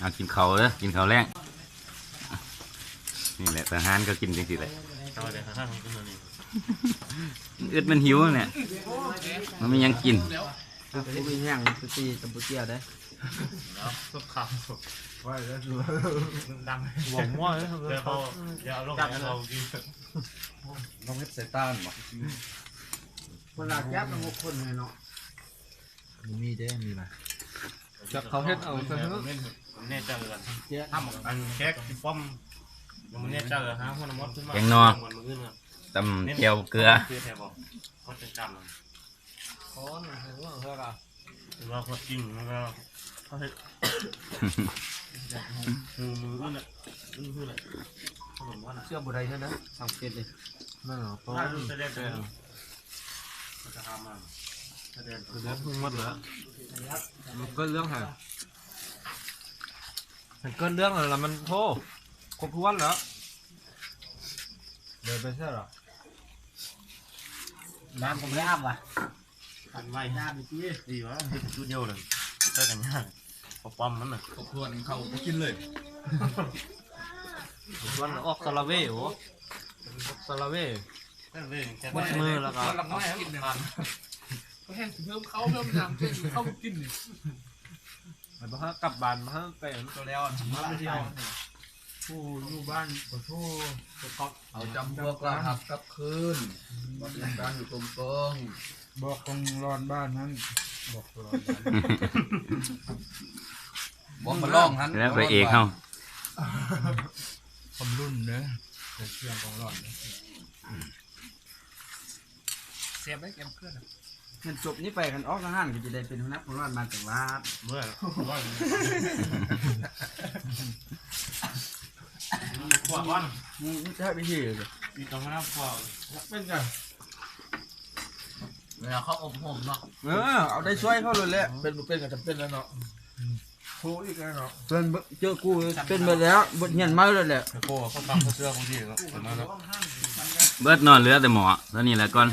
ເອົາ ກິນເຂົ້າເດີ ກິນເຂົ້າແລງ. ນີ້ແຫຼະ ທະຫານເຂົາກິນຈັ່ງຊີ້ແຫຼະ. ເອົາເດີ ທະຫານກິນແນວນີ້ ອຶດມັນຫິວແຫຼະ ມັນມີຫຍັງກິນ. ບໍ່ມີແຮງ ໄປຕີກຳປູເຈຍເດ້. ເນາະ ສົງຄາມ ໄວ້ແລ້ວ ດັງ ບໍ່ມົວເລີຍ ດຽວເອົາ ດຽວເອົາລົງ ດຽວເອົາລົງເຮັດໃສ່ຕານບໍ່? ເວລາຈັບມັນຫົກຄົນເລີຍເນາະ. ບໍ່ມີເດ້ ມີນະ ຈັກເຂົາເຮັດເອົາຊະເນາະ. ແນ່ໃຈ ທຳອັນແຂກຊິປ້ອມ ຍັງບໍ່ແນ່ໃຈ ຫາຫົວໜ້າໝົດຂຶ້ນມາ ແກງໜໍ່ ມື້ອື່ນ ຕຳແຈ່ວເກືອ ຄືແທ້ບໍ່? ເຂົາຈັດການ ຂອງເຮົາເນາະ ຄືວ່າເຮົາກໍ ຖືວ່າຄວາມຈິງມັນກໍ ເຮົາເຮັດ ຄືມື້ອື່ນນະ ມື້ອື່ນນະ ເຊື່ອບໍ່ໄດ້ເທື່ອນະ ສັງເກດເດ້. ແມ່ນເນາະ ເພາະວ່າມັນສະແດງ ມັນຈະຫາມາ ສະແດງ ສະແດງທັງໝົດແລ້ວ ມັນເກີດເລື່ອງໃຫ້ ມັນເກີດເລື່ອງແລ້ວ ມັນ ໂທ້ ຄົບຖ້ວນແລ້ວ ເດີນໄປໃສລະ? ນ້ຳກໍບໍ່ໄດ້ອາບວ່າ ອັນໄວ້ ນ້ຳນີ້ຕິ ດີວ່າ ເຮັດຈຸດດຽວເລີຍ ໃຊ້ກັນຍາກ ເຂົາປ້ອມມັນນະ ຄອບຄົວໜຶ່ງເຂົ້າບໍ່ກິນເລີຍ ຄອບຄົວອອກສາລະເວ ໂອ້ ອອກສາລະເວ ເບິດມື້ແລ້ວກໍ ເຂົາແຮ່ງຊິເພີ່ມເຂົ້າເພີ່ມນ້ຳໃສ່ເຂົາກິນນີ້ ໃຫ້ບໍ່ໃຫ້ກັບບ້ານ ບໍ່ໃຫ້ໄປ ກໍແລ້ວ ມາໄປທ່ຽວ ຜູ້ຢູ່ບ້ານກໍໂທ ເອົາຈຳພວກລາວຮັບກັບຄືນ ອືມ ວ່າເປັນການຢູ່ກົມກອງ ບອກຄົນລອນບ້ານຫັ້ນ ບອກຄົນລອນບ້ານ ບອກມາລອງຫັ້ນ ແລ້ວພະເອກເຮົາ ຄຳລຸນເດີ ເປັນເຄື່ອງຂອງລອນເດີ ແຊບເດ້ ແກງເຄື່ອນນະ. ຄັນຈົບນີ້ໄປ ຄັນອອກທະຫານກໍຈະໄດ້ເປັນຫົວໜ້າຄົນລອນບ້ານຈັງຫວັດ ເມື່ອ ຂວບກ່ອນ ອືມ ຈະໃຫ້ໄປທີ່ ມີຕ້ອງມານຳຂວບ ເປັນຫຍັງ ເວລາເຂົາອົບຮົມເນາະ ເອີ ເອົາໄດ້ຊ່ວຍເຂົາໂລດແຫຼະ ເປັນບໍ່ເປັນກໍຈຳເປັນແລ້ວເນາະ ໂທອີກແລ້ວເນາະ ເພິ່ນເຈີກູເປັນເບິດແລ້ວ ບົດຮຽນໃໝ່ໂລດແຫຼະ ໂອ້ ເຂົາຕາມເຂົາເຊື່ອບາງທີກໍເປັນມາແລ້ວ ເບິດເນາະ ເຫຼືອແຕ່ໝໍ້ເທົ່ານີ້ແຫຼະກ່ອນ.